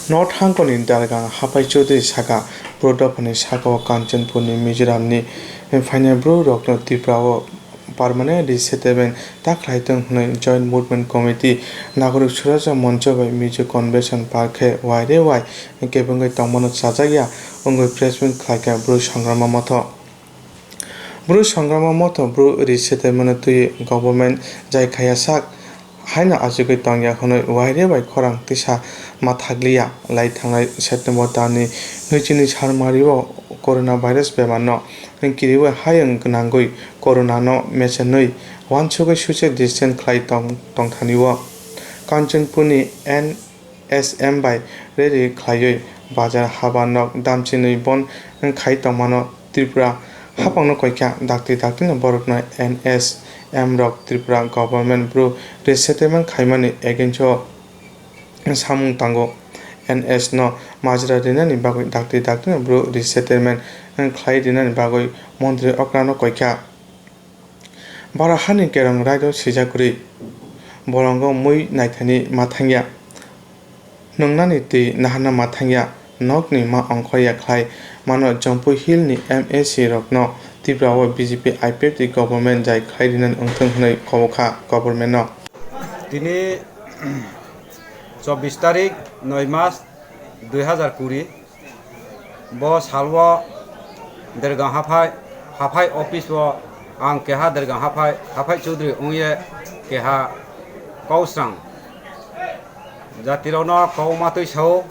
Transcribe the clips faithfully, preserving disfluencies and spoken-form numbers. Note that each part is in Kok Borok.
North Hangkoni Dargang Hapai Chowdhury saka, Bru dophani sakao Kanchanpurni Mizoramni phainai Bru rokno Tripura o permanent resettlement ta khlai thung hwnwi Joint Movement Committee, Nagorik Suraja Moncho bai Mizo Convention Park khe waire wai kebengwi tongmano chajakya wngwi press meet khlaikha Bru Songrama Motho. Bru Songrama Motho Bru resettlement twi government jai khaya sak haino achugwi tongya hwnwi waire bai khorang tisa ma thakliya. Lai thangnai September talni nwichini salmario coronavirus bemarno kiriwi hayung gwnangwi coronano mechenwi uansugwi social distance khlai tong-, tongthanio. Kanchanpurni N S M bai rally khlaiwi bazar haba nok damchinwi bon khai tongmano Tripura haphangno koikha. Dakti daktino borokno N S M rok Tripura government Bru resettlement khaimani against o samung tango. N S no majra rinani bagwi dakti daktino Bru resettlement khlai rinani bagwi montri okrano koikha. Bara hani kerong raida sijak kwrwi. Bolongo mui naithani ma thangya. Nwngnani twi naharna ma thangya. Nokni ma ongkhorya khlai mano Jampui Hill ni M A C rokno Tripura o B J P I P F T government jai khlai rinani wngthung hwnwi kobokha government no. Tini chobbish tarik, noi mas, dui hazar kuri. Bo salwo Dergang haphai, haphai office o ang keha Dergang haphai, haphai Chaudhary wngye keha kau srang jatirokno kau matwi sao.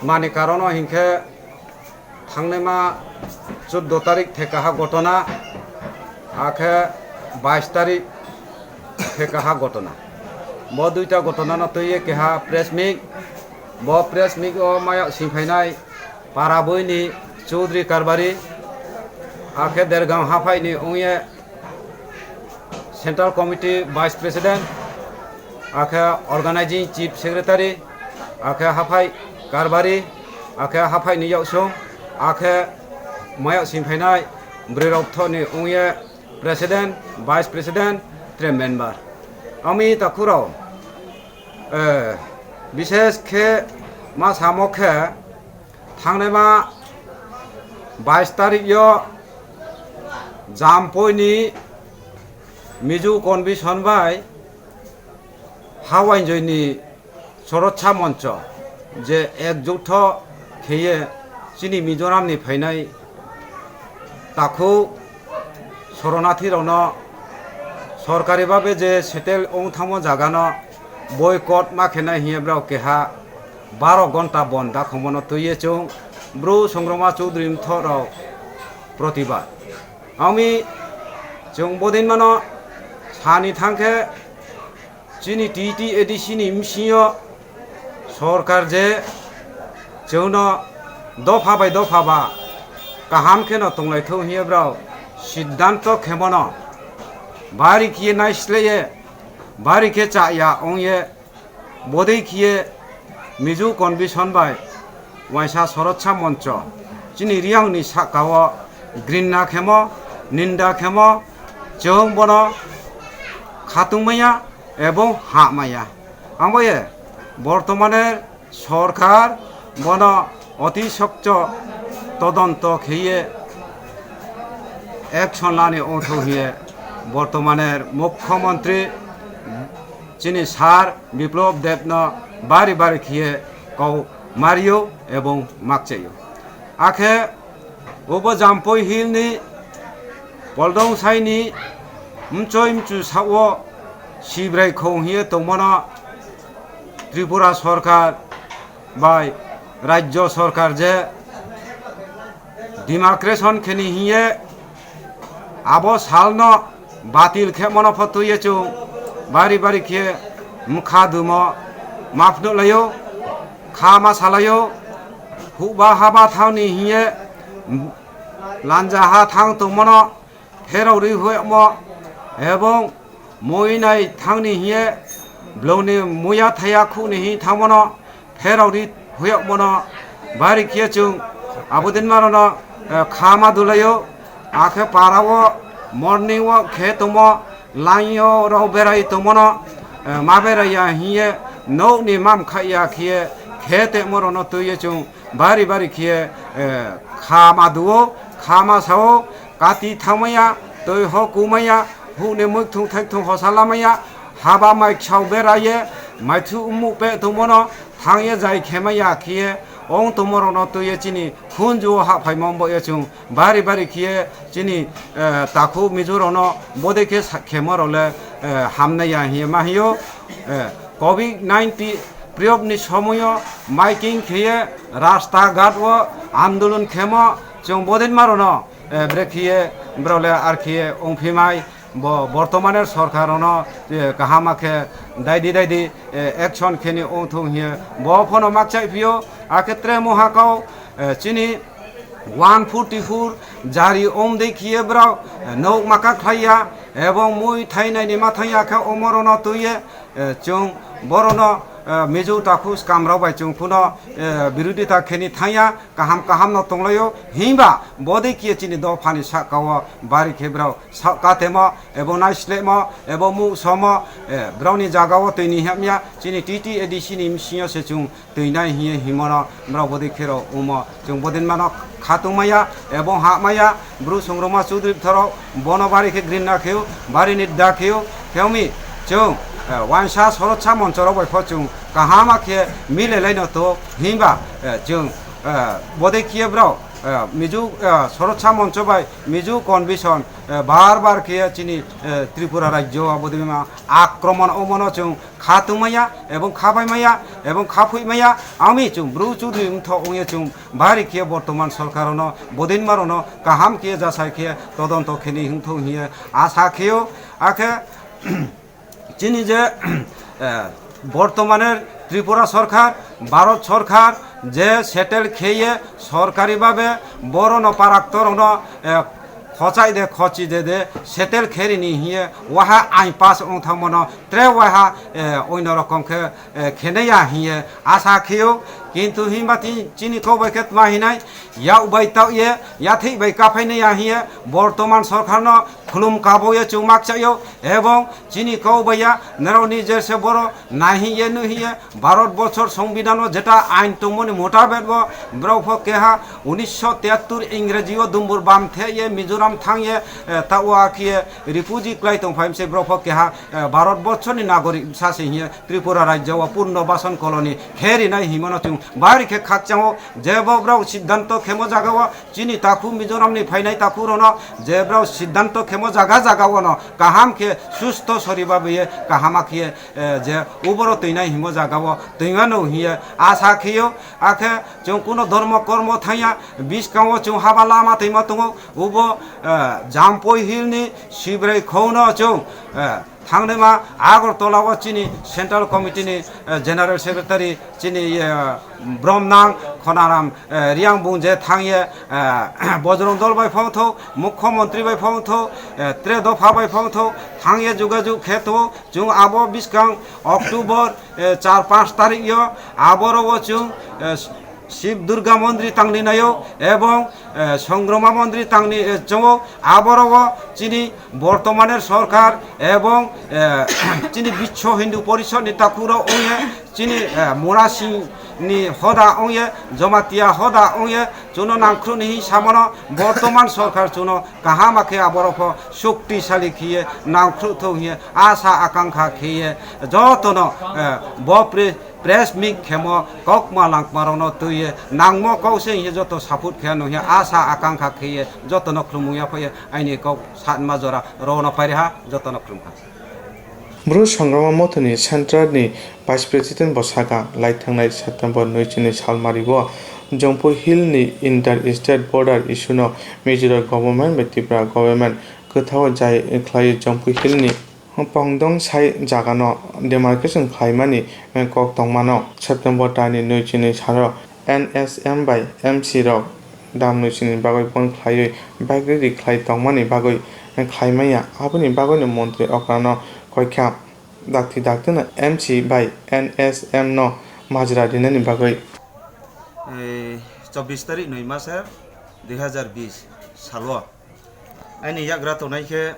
Mani karono hinkhe thangnaima chuddo tarik thekaha gotona, akhe bais tarik thekaha gotona. Bo duita gotonano twiwi keha press meet. Bo press meet o mayok singphainai para buini Chaudhary Karbari, akhe Dergang haphaini wngye Central Committee Vice President, akhe Organizing Chief Secretary, akhe haphai Karbari, akhe haphaini yoksong, akhe mayok singphainai bwrwirok thoni wngye President, Vice President, tre member. Ami takhurok, eh, bishes khe ma samo khe thangnaima bais tarik yo Jampoini Mizo Convention bai Hawainjoini Sorotsa Moncho je ekjotho kheye chini Mizoramni phainai takhuk soronathirokno sorkari babe je settle wng thangmo jagano boycott ma khenai hiye brao keha baro gonta bon dakhongmano twiye chwng Bru Songrama Chowdhury mthokrok protibad. Ami chwng bodinmano sani thangkhe chini T T A D C ni bsingyo sorkar je chwngno dopha bai dopha ba kaham kheno tonglaithok hiye brao siddhanto khemano bari khiye naisleye bari khe chaya ongye bodei khiye Mizo Convention bai waisa Sorotsa Moncho chini Riyangni sakao grinna khemo, ninda khemo, chwng bono khatungmaya ebong hamaya. Ambaye bortomane sorkar bono oti sokcho todonto kheye action lani ongthok hiye bortomane Mukhyamantri chini sir Biplab Deb no bari bari khiye kau mario ebong makchaio. Akhe obo Jampoi Hill ni Poldong saini mchoi mchu sao Sibrai khong hiye tongmano Tripura sorkar bai rajyo sorkar je demarcation kheni hiye abo salno batil khe mano photo ye chwng bari bari khe mkha dumo mapno layo kha ma salayo huba haba thangni hiye lanja ha thang tongmano pherok ri huyakmo ebong moi nai thangni hiye blongni muya thaya khukni hi thangmano pherok ri huyakmono bari khe chwng abodin marono, eh, kha ma dulaio akhe parao morning walk khe tongmo laio rok berai tongmono, eh, ma berai ya hiye nokni mam khaiya khiye Khe tongma rokno twiwi chwng bari bari khe, eh, kha ma duo, kha ma sao, kati thangmaya, twi ho kumaya, hukni mwkthung thaikthung hosa lamaya, haba mai khao beraye, maithu umuk pe tongmano, thangye jai khemaya khe, ong tongma rokno twiwi chini khunju o haphaima wngbo ye chwng bari bari khe chini, eh, takhu Mizo rokno bodei khe sa-, khema rok le, eh, hamnai ya hiye ma hiyo, eh, covid nineteen period ni somoyo miking kheye rasta ghat o andolon khemo chwng bodin ma rokno, eh, brekhiye brole arkhiye ongphimai bo bortomane sorkar rokno, eh, kaham khe daidi daidi, eh, action kheni ongthung hiye bo phono makchai phio akhe tre mohakau, eh, chini one forty four jari omdei khiye brao, eh, nok maka khlaiya, ebong mui thainai ni mathangya khe omorono tuye, eh, chwng borono, eh, Mizo takhu skamrok bai chwng phuno, eh, birodita kheni thangya, kaham kaham no tonglaio, himba bodei khiye chini dophani sakao bari khe brao sa-, katemo, ebong naislemo, ebong muksomo, eh, brao ni jagao twi ni hamya, chini T T A D C ni msingyo se chwng twi nai hiye himoro brao bodei khero umo chwng bodin mano khatungmaya ebong hapmaya bru songroma Chaudhary thoro bono bari khe grinna kheu bari ni da kheu kheumi chwng, eh, wansa sorotsa monchorok bai pho chwng kahama khe milelai no to himba, eh, chwng, eh, bodei khiye brao, eh, Mizo, eh, sorotsa moncho bai Mizo convention, eh, bar bar khiye chini, eh, Tripura rajyo abodima akromon omono chwng kha tungmaya ebong kha paimaya ebong kha phuimaya, ami chwng bru Chaudhary wngthok wngya chwng bari khe bortoman sorkar rokno bodin ma rokno kaham khe jasai khe todonto kheni wngthok hiye asa kheo, akhe chini je, eh, bortomane Tripura sorkar, Bharat sorkar je settle kheye sorkari babe borono paraktorokno, eh, khochai de khochi de de settle kherini hiye waha ain pass wngthangmano tre waha, eh, oino rokom khe, eh, khenaya hiye asa kheo, kintu himba ti-, chini kok bai khe tma hinai yak bai tauye yathik bai kaphainaya hiye bortoman sorkarno khulum kaboye chwng makchaio ebong chini kok bai ya norokni jerse boro nai hiye nui hiye Bharat borchor Songbidan'o jeta ain tongmoni motabek bo brao pho keha unisho tiyattor Ingreji o dumbur bam the ye Mizoram thang ye, eh, ta o akhiye refugee klai tong phai mse brao pho keha, eh, Bharat borchor ni nagorik sa se hiye Tripura rajya o purno bason koloni khe rinai himano chwng bari khe khakchang o je bo brao siddhanto khemo jaga o chini takhu Mizoram ni phainai takhu rono je brao siddhanto khemo jaga jaga o no kaham khe susto sori babiye kahama khe eh, je uboro twinai himo jaga o twimano hiye asa khiyo, akhe chwng kuno dhormo kormo thangya, biskango chwng haba lama twima tongo, ubo, eh, Jampui Hill ni Sibrai khouno chwng, eh, thangnaima Agartala o chini Central Committee ni, eh, General Secretary chini, eh, Bromnang Khonaram, eh, Riang bung je thangye, eh, Bojrong Dol bai phongtho, Mukhyamantri bai phongtho, eh, tre dopha bai phongtho, thangye jugajug khe tho, Chwng abo bwskang October, eh, char panch tarik yo aboro o chwng, eh, Shiv Durga Mondri tangni nayo ebong, eh, Songroma Mondri tangni, eh, chongo aboro o chini bortomaner sorkar ebong, eh, chini Biswa Hindu Porishad ni takhuk rok ongye chini, eh, Mona Singh ni hoda ongye Jamatia hoda ongye chuno nangkhru ni hi samano bortoman sorkar chuno kaham khe aborok pho shoktisali khiye nangkhruthok hiye asa akankha khiye jotono, eh, bo pre-, press meet khemo kokma langkma rokno twiye nangmo kok se hiye joto support khe no hiye asa akankha khiye jotono khulumung ya phaye aini kok satma jora rono pairiha jotono khulumkha. Bru Songrama Mothani Central ni Vice President bo sakha, lai thangnai September nui chini salmari o Jampui Hill ni inter state border issue no Mizoram government bai Tripura government kwthao jai khlai Jampui Hill ni pongdong sai jaga no demarcation khlaimani kok tongmano. September taini nui chini salo N S M bai M C rok dam nui chini bagwi bon khlaiwi bike rally khlai tongmani bagwi khlai manya. Aboni bagwino montri okrano koikha dakti daktino M C bai N S M no majra rinani bagwi. Eh, chobbish tarik nui maser dui hazar bish salo aini yagra tonai khe,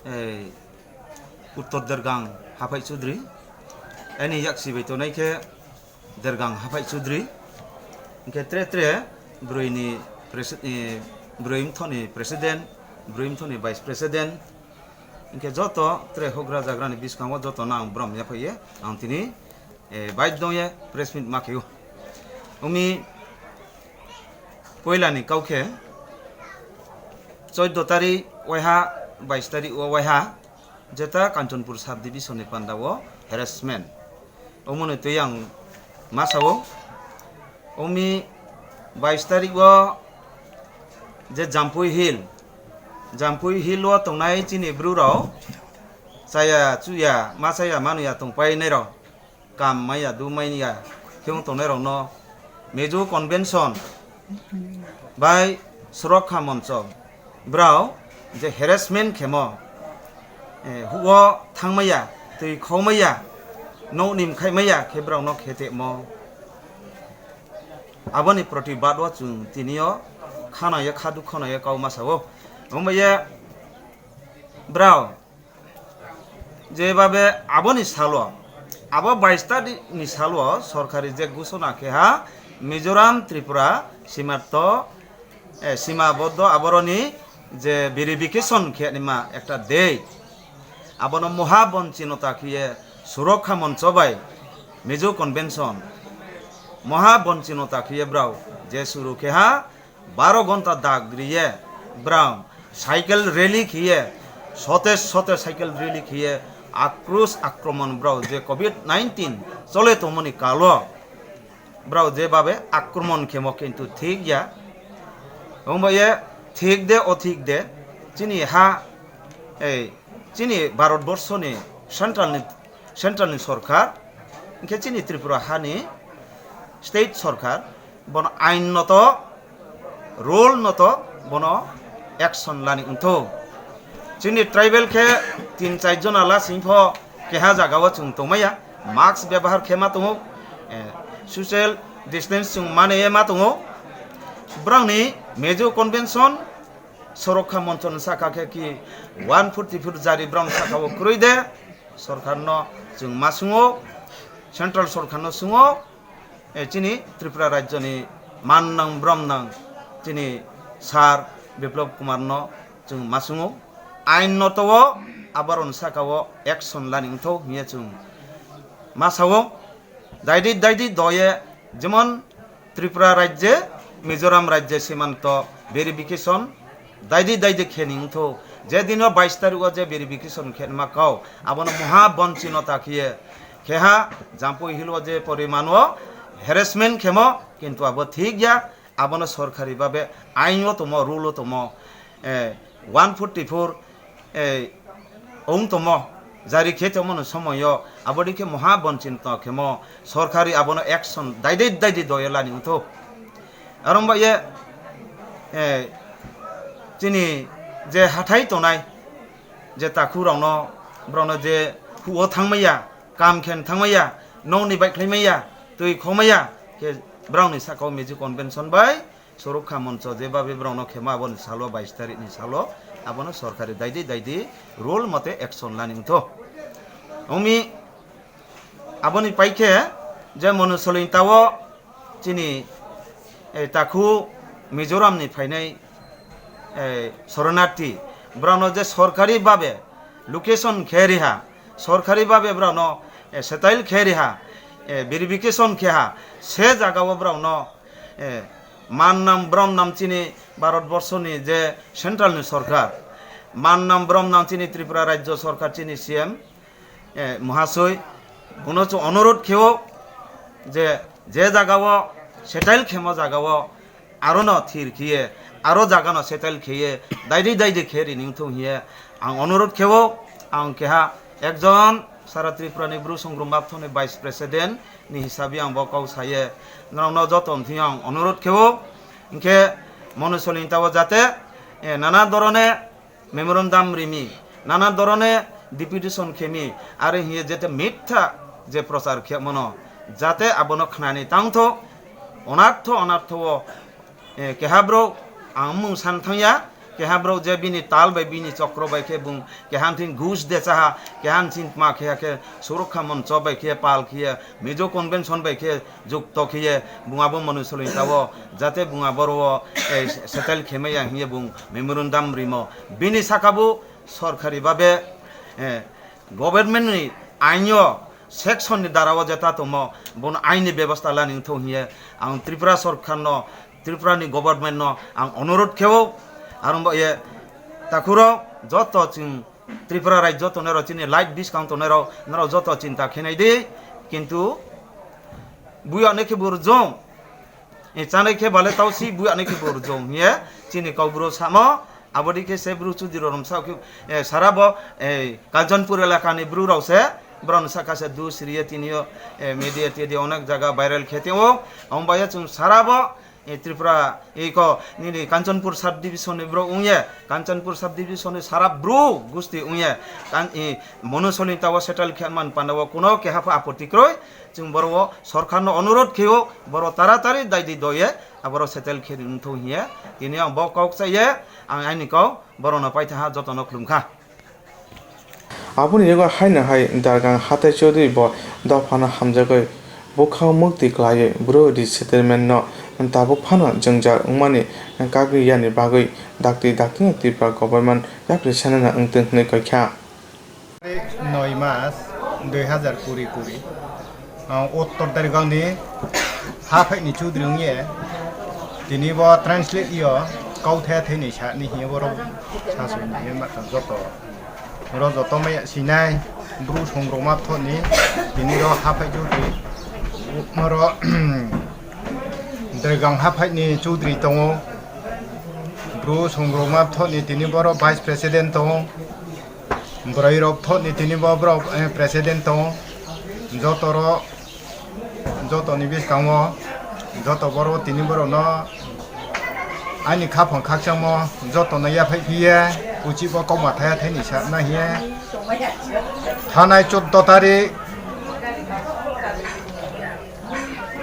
eh, Uttor Dergang Haphai Chaudhary, aini yaksi bai tonai khe Dergang Haphai Chudri, hingke tre tre bwrwini presi-, eh, bwrwi mthoni president, bwrwi mthoni vice president, hingke joto tre hokra jagrani bwskango jotono ang borom yaphaiye, ang tini, eh, baidhyo ye press meet ma khe-o. Umi poilani kau khe, choiddo tarik waiha, bais tarik o waiha, jeta Kanchanpur sub division ni panda o harassment. Omoni twi ang ma sao, omi bais tarik o je Jampui Hill, Jampui Hill o tongnai chini bru rok chaya chuya, ma chaya manuya tongpai nai rok, kam maya du maya khe wng tongnai rok no Mizo Convention bai Surakha Moncho brao je harassment khemo, eh, huo thangmaya, twi khomaya, nokni mkhaimaya khe brao no khetemo. Aboni protibad o chwng tini o khana ye khadu khana ye kau ma sao. Omo ye brao jebabe aboni salo, abo bais tarik ni salo sorkari je ghosona khe ha Mizoram Tripura simarto, eh, simaboddo aboroni je verification khe nima ekta date, abono moha bonchinota khiye Surakha Moncho bai Mizo Convention moha bonchinota khiye brao je suru khe ha baro ghonta dag riye brao cycle rally khiye, sote sote cycle rally khiye akrus akromon brao je covid nineteen chole tongmoni kalo brao jebabe akromon khemo kintu thik ya. Omo ye thik de othik de chini ha, ei, chini Bharat borso ni central ni, central ni sorkar, hingkhe chini Tripura hani state sorkar, bono ain noto, rule noto bono action lani wngtho. Chini tribal khe tin char jona la singpho keha jaga o chwng tongmaya, mask bebahar khe ma tongo, eh, social distance chwng mane ma tongo. Brao ni Mizo Convention Surakha Moncho ni saka khe ki one forty four jari brao ni saka o kwrwi de, sorkar no chwng ma sungo, central sorkar no sungo, eh, chini Tripura rajyo ni man nang brom nang chini sir Biplab Kumar no chwng ma sungo, ain noto o aboroni saka o action lani wngtho hiye chwng ma sao. Daidi daidi doye jemon Tripura rajye, Mizoram rajye simanto verification daidi daidi kheni wngtho. Je dino bais tarik o je verification khenma kau, abono moha bonchinota khiye kheha Jampui Hill o je poriman o harassment khemo, kintu abo thik ya, abono sorkari babe ain o tomo, rule o tomo, eh, one forty four, eh, ong tomo, jari khe tongmani somoyo, aboni khe moha bonchinota khemo, sorkari abono action daidi daidi doye lani wngtho. Arong ba ye, eh, chini je hathai tonai, je takhu rokno, borokno je huo thangmaya, kam khen thangmaya, nokni baikhlai maya, twi khomaya, khe borokni saka o Mizo Convention bai Surakha Moncho jebabe borokno khema aboni salo, bais tarik ni salo, abono sorkari daidi daidi rule mote action lani wngtho. Omi aboni paikhe je Monu Soling tao chini, eh, takhu Mizoram ni phainai, eh, soronarthi, borokno je sorkari babe location khe riha, sorkari babe borokno, eh, settle khe riha, eh, verification khe ha, se jaga o borokno, eh, man nam brom nam chini Bharat borso ni je central ni sorkar, man nam brom nam chini Tripura rajyo sorkar chini C M, eh, Mahasoi, bono chwng onurodh kheo je, je jaga o settle khemo jaga o aro no thir khiye, aro jaga no settle khiye, daidi daidi khe rini wngthung hiye ang onurodh kheo. Ang keha ekjon sara Tripura ni Bru Songrumba Thoni vice president ni hisabi ang bo kau saye, norok no joto thing ang onurodh kheo. Hinkhe Monu Soling tao jate, eh, nana dorone memorandum rimi, nana dorone deputation khemi, are hiye jete mitha je prochar khe mono, jate abono khnani tangtho, onartho, onartho o, eh, keha bro ang mung san thangya, Keha borok je bini tal bai, bini chokro bai khe bung keha thing gus de chaha, keha thing ma khe khe surukha moncho bai khe pal khe Mizo convention bai khe jukto khe bung abo manu solin tao jate bung abo ro, eh, settle khe maya hiye bung memorandum rimo. Bini saka bo sorkari babe, eh, government ni ainyo section ni dara o jeta tomo bono aini bebostha lani wngthok hiye ang Tripura sorkar no, Tripura ni government no ang onurodh kheo. Arong bo ye takhuro joto chwng Tripura rajyo tongnai rok chini light buskang tongnai rok norok joto chinta khenai di, kintu buya nai khe bo rwjong. E, chanai khe bale tau si buya nai khe bo rwjong hiye chini kok bro samo. Abodi khe se bru chudri rok romsa khe, e, sara bo, e, Kanchanpur elaka ni bru rok se borok ni saka se du siriye tini o, e, media tedia onek jaga viral khe teo. Ong baya chwng sara bo, e, Tripura, e, ko nini Kanchanpur sub division ni bro ongye, Kanchanpur sub division ni sara bru gusti ongye, kan, e, mono soni tawa settle khe man panda o kuno keha pha apoti kroi. Chwng boro o sorkar no onurodh kheo, boro taratari daidi doye, aboro settle khe wngthok hiye. Tini ang bo kok chaiye, ang aini kok boro no paithaha joto no khulumkha. Aboni yago haino hai Dargang Hatai Chaudhary bo dophano hamjagwi bwkhao mukti klaiwi bru resettlement no tabuk phano jwngjal wngmani kagwi yani bagwi dakti dakti no Tripura government yapri sanana wngtwng hwnwi koi kha. Noi mas dui hazar kuri kuri, ah, Uttor Dergang ni ha phai ni Chaudhary wngye, tini bo translate yo, kau the the ni sa ni hiye borok sa sui ni hiye ma tang joto. Oro joto maya sinai, bru song roma thoni, tini ro ha phai Chaudhary. Oro Dergang ha phai ni Chaudhary tongo. Bru song roma thoni tini boro vice president tongo. Bwrwi rok thoni tini bo borok, eh, president tongo. Joto ro, joto ni bwskango, joto boro tini borok no ani khaphang khakchangmo joto no yaphai phiye, uchi bo kok ma thaya thai ni sa na hiye. Thanai chuddo tarik,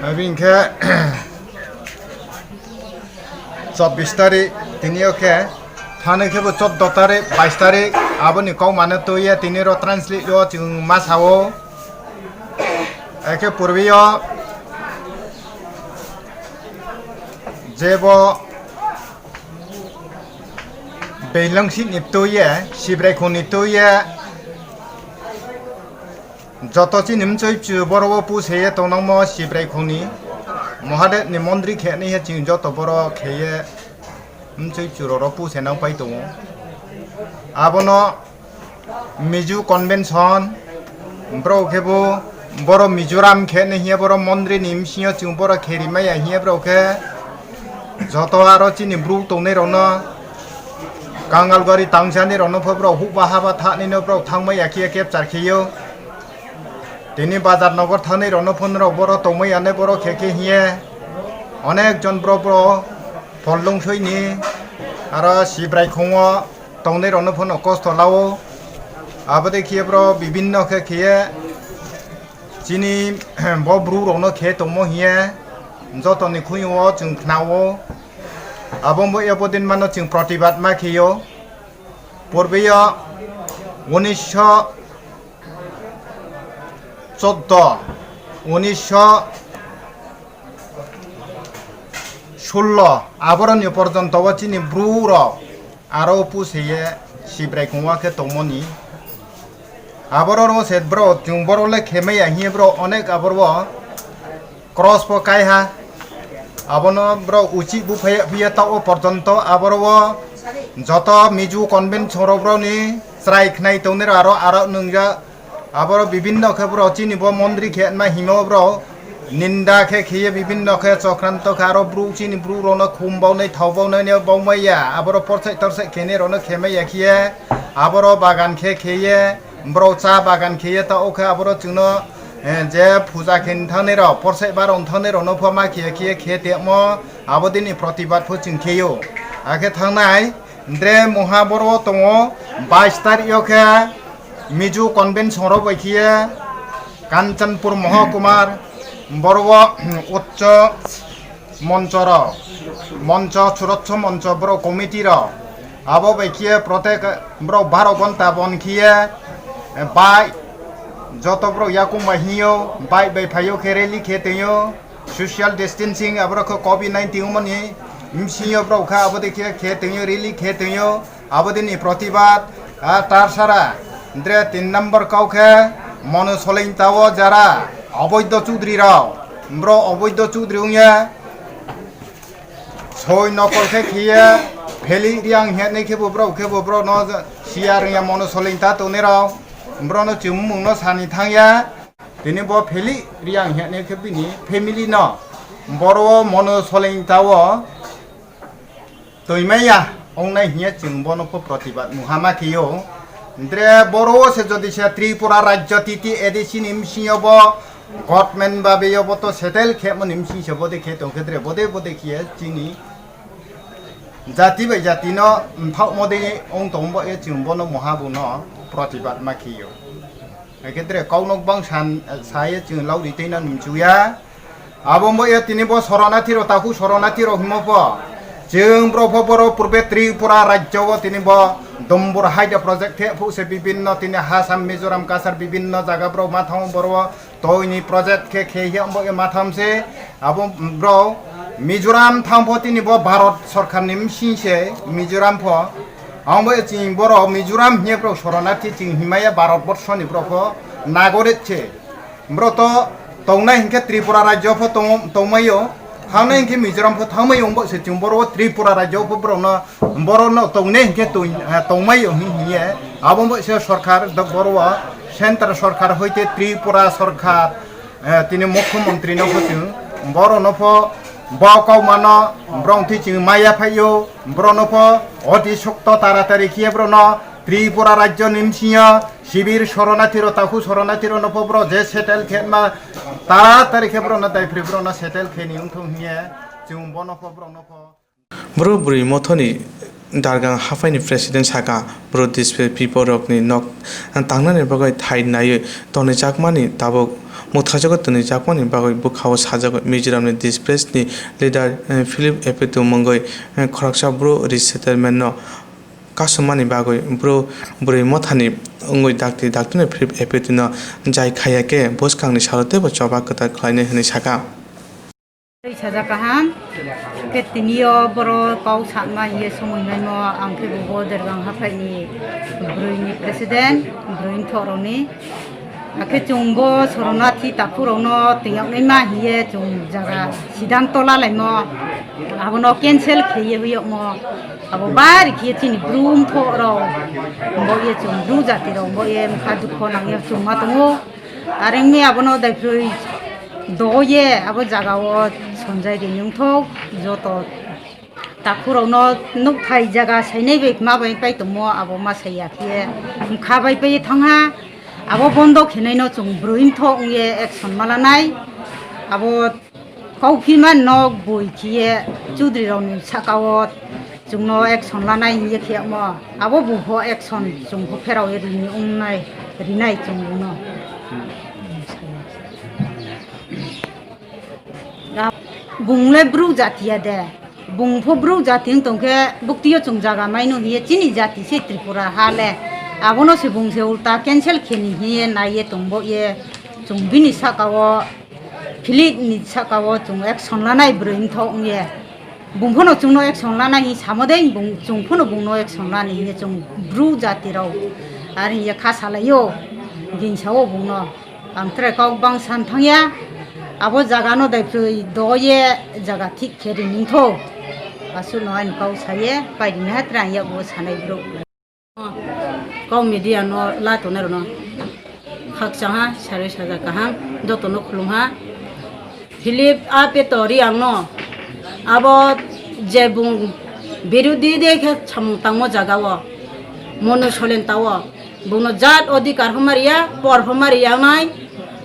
abini khe chobbish tarik, tini o khe thani khe bo chuddo tarik, bais tarik, aboni kok mano twiya tini ro translate o chwng ma sao. Ekhe purbi o je bo Beilong sini twiya, Sibrai khuni twiya, joto chini mchoi chu boro o puseye tongnangmo Sibrai khuni Mahadev ni mondri khe ni he chini joto boro kheye mchoi chu roro puse nang pai tongo. Abono Mizo convention, bro khe bo boro Mizoram khe ni hiya boro mondri ni msingo chwng boro kheri maya hiya bro khe joto aro chini bru tongnai rokno Kangalgori tangsani rokno pho bro hukba haba thani no bro thangmaya khiya capture khiyo. Tini bazar nogor thani rokno phone rok boro tongmaya ne boro khe khe hiye onek jon bro bro pholdung soini aro Sibrai khungo tongnai rokno phano kosto lao. Abode khiye bro bibinno khe khiye chini bo bru rokno khe tongmo hiye jotoni khungo chwng khnao. Abo bo ebo din mano chwng protibad ma khiyo. Purbiyo unisho choddo, unisho sullo aboroni porjonto o chini bru rok aro puseye Sibrai khungwa khe tongmoni. Aboro ro se bro chwng boro le khemaya hiye bro onek aboro cross po kaiha. Abono bro uchi buphaya phiya ta o porjonto aboro o joto Mizo convention rok bro ni chrai khnai tongnai aro aro nungya. Aboro bibinno khe bro chini bo mondri khe ma himo bro ninda khe khiye bibinno khe chokranto khe aro bru chini bru rokno khum baunai thau baunai ne baumaya aboro porsai torsai khene rokno khemaya khiye aboro bagan khe khiye bro cha bagan khiye ta o khe aboro chwngno, eh, je puja khe thangnai rok porsai barong thangnai rokno pho ma khiye khiye khe temo abo dini protibad pho chwng kheyo akhe thangnai. Dre moha boro tongo bais tarik o khe Mizo convention rok bai khiye Kanchanpur Mohokumar boro o Uccho Moncho rok, Moncho Suroccho Moncho boro committee rok Abo bai khe protek borok baro gonta bon khiye bai joto borok yakung bai hiyo bai bai phayo khe rally khe tongyo, social distancing aborok khe covid nineteen wngmani bisingo borok kha abo de khe khe tongyo rally khe tongyo. Abodini protibad, ah, tarsara, dre tin number kau khe, mono soleng tao jara, oboido chudri rao, bro oboido chudri wngya, soi nokol khe khiya, pheli riang hene khe bo bro khe bo bro no siya rengya mono soleng ta toni rao, bro no chumung no sani thangya, tini bo pheli riang hene khe bini family no, boro mono soleng tao. Toimaya ongnai hiya chwng bono pho protibad muhama khiyo. Dre boro se jodi se Tripura rajyo T T A D C ni msing yobo government ba be yobo to settle khe mani msing se bode khe tong khe dre bode bode khiya chini jati bai jati no mphak mode ong tong bo e chwng bono muha bono protibad ma khiyo. Hai khe dre kau nok bang san saye chwng lauri tei na nung chuya. Abo wngbo ya tini bo Soranathi rok, takhuk Soranathi rok himo pho. Chwng bro pho boro purbe Tripura rajyo o tini bo Dombor Haida project the phu se bibinno tini Assam, Mizoram, Kasar bibinno jaga bro ma thang boro toini project khe khe ya wngbo ya ma tham se. Abo bro Mizoram thang pho tini bo Bharat sorkar ni msing se Mizoram pho. Abo ya chini boro Mizoram hiye bro Soranathi chwng himaya Bharat borsho ni bro pho nagorik se. Bro to tongnai hinkhe Tripura rajyo pho tong-, tongmaio, thangnai hinkhe Mizoram pho thangmaio, wngbo se chwng boro o Tripura rajyo pho borokno, borokno tongnai hinkhe tong-, eh, tongmaio hin hiye, abo wngbo se sorkar, do boro o center sorkar hoite Tripura sorkar, eh, tini mukhyamantri no pho chwng, borokno pho bo kaumano, borok thwi chwng maya phaio, borokno pho oti sokto taratari khiye borokno Tripura rajyo ni msingyo Sibir Soranathi rok, takhuk Soranathi rok no pho bro je settle khe ma taratari khe bro no daipri bro no settle khe ni wngthung hiye chwng bono pho bro no pho. Bro bwrwi mothoni Dargang haphaini president saka bro displaced people rokni nok tangnani bagwi thai naiwi tonijakmani tabuk mukthajagwi tonijakmani bagwi bwkhao sajagwi Mizoramni displaced ni leader, eh, Philip Epetu mungwi, eh, khoroksa bro resettlement no kasumani bagwi bro bwrwi mothani wngwi dakti daktino Philip Epetuno jai khaiya khe bwskangni salo teibo choba kwtal khlainai hwnwi saka. Tei sajak kaham khe tini o boro kok sakma hiye somoi maimo ang khe bo Dergang haphaini bwrwini president bwrwini thorokni. Hakhe chwng bo Soranathi takhurokno tiyoknaima hiye chwng jaga sidanto lalaimo, abono cancel kheye huyokmo, abo bari khiye chini brum thorok, bo ye chwng bru jati rok bo ye mokha dukho nangya chwngma tongo, arengni abono daiphrwi doye abo jaga o sonjai ri nungthok joto. Takhurokno nukthai jaga sainai bai ma bai pai tongmo abo ma saiya khe wngkha bai pai thangha abo bondo khenaino chwng bwrwi mtho wngye action ma lanai abo kauphi ma nok bui khiye chudri rokni sakao chwngno action lanai hiye khe mo abo bupho action chwngpho pherao rini wngnai rinai chwng bono. Bung le bru jatiya de. Bung pho bru jati wng tong khe bukti o chwng jaga maino hiye chini jati se Tripura ha le. Abono se bung se ulta cancel khe ni hiye naiye tong bo ye. Chwng bini saka o Philip ni saka o chwng action lanai bwrwi wng thok wng ye. Bung phono chwngno action lanai hi samo de bung chwng phono bungno action lani hiye chwng bru jati rok. Ar hiye kha salai o ginsa o bungno. Ang tere kok bang san thangya, abo jaga no dai phrwi do ye jaga thik khe ri nung tho. Aswk no ani kok saye, pai ri na tere ang yago sanai bro. Kok media no la tongnai rok no khakchang ha, sarwi sajak kaham, joto no khulum ha. Philip a peto ri ang no, abo je bung birodi de khe samung tangmo jaga o, mono solen ta o. Bungno jat odhikar pho ma riya, por pho ma riya nai,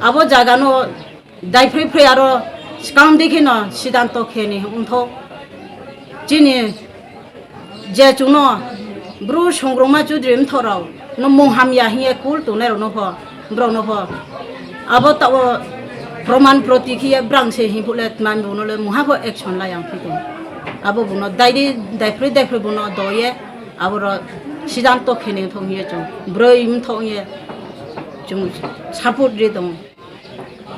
abo jaga no dai phrwi phrwi aro swkang dikhe no sidanto khe ni wngtho. Chini je chwngno bru songrongma chudri mtho rok no mung hamya hiye kul tongnai rok no pho, borok no pho. Abo tabo proman proti khiye brang se hi phule tman bono le muha pho action la yang phi tong. Abo bono dai di dai phrwi dai phrwi bono do ye Aboro sidanto khe nangthok hiye chwng. Bwrwi wngthok hiye chwng support ri tongo.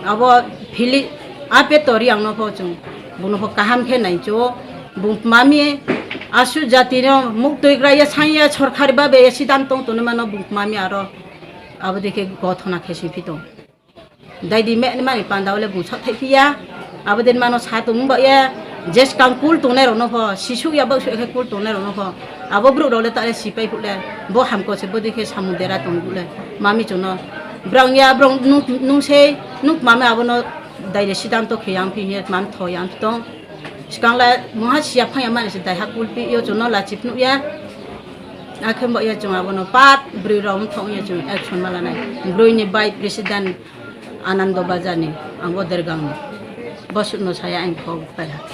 Abo phili ape tori ang nokho chwng. Bono pho kaham khe nai cho. Bung mami asu jati no muk twi gra ya sang ya sorkari babe ya sidanto tongtoni mano bung mami aro abo dekhe gothona khe sing phi tong. Dai di me mani panda ole bung sak thai phiya. Abo den mano sa tung ba ya. Jeskang kul tongnai rok no pho. Sisuk ya bak su khe kul tongnai rok no pho. Abo bru rok le ta sipai phuk le. Bo hamko se bo dekhe samung dera tong phuk le. Mami chwng no. Brang ya brang nuk nuk se nuk mami abo no dai de sidanto khe yang phi hiya mam tho yang tong. Sikang la mungha siya phang ya mani se dai ha kul pi yo chwng no la chip nuk ya. Akhe bo ya chwng abo no pat bru rok thong ya chwng action ma la nai. Bru ni vice president Anando Bazar ni, ang bo Dergang ni. Bo sut no saya ang kho pai ha.